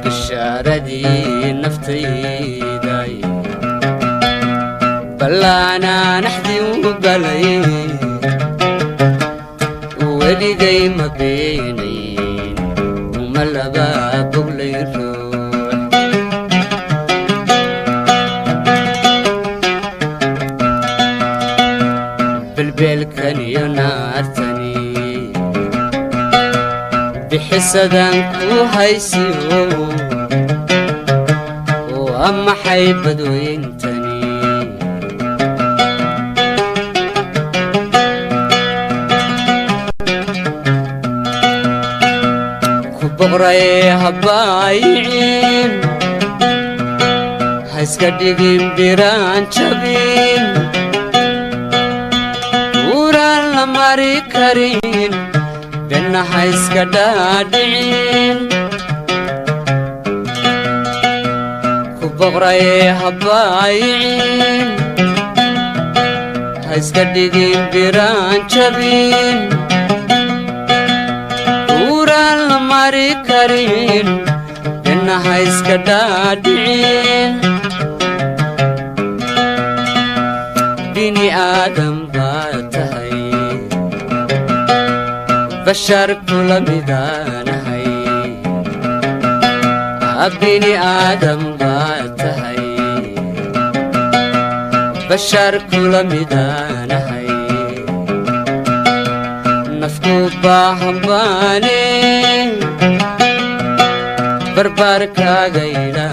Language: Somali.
Bishaaradii naftayday, ballaanaan axdii u galay, weligay ma beenayn, uma laba boglay ruux. Belbeelkan iyo naartani bixisadan ku haysiyo, waa maxay badweyntani? Ku boqray habaayicin, ha iska dhigin biraan jabin, uraan la mari karin, benna ha iska dhaadhicin. Ku boqray habaayicin, ha iska dhigin biraan jabin, uraan la mari karin, benna ha iska dhaadhicin. Bini aadam baa tahay, bashar kula midaanahay. Bini aadam baa tahay, bashar kula midaanahay. Nafku baahanbaane, barbaarkaaga ila.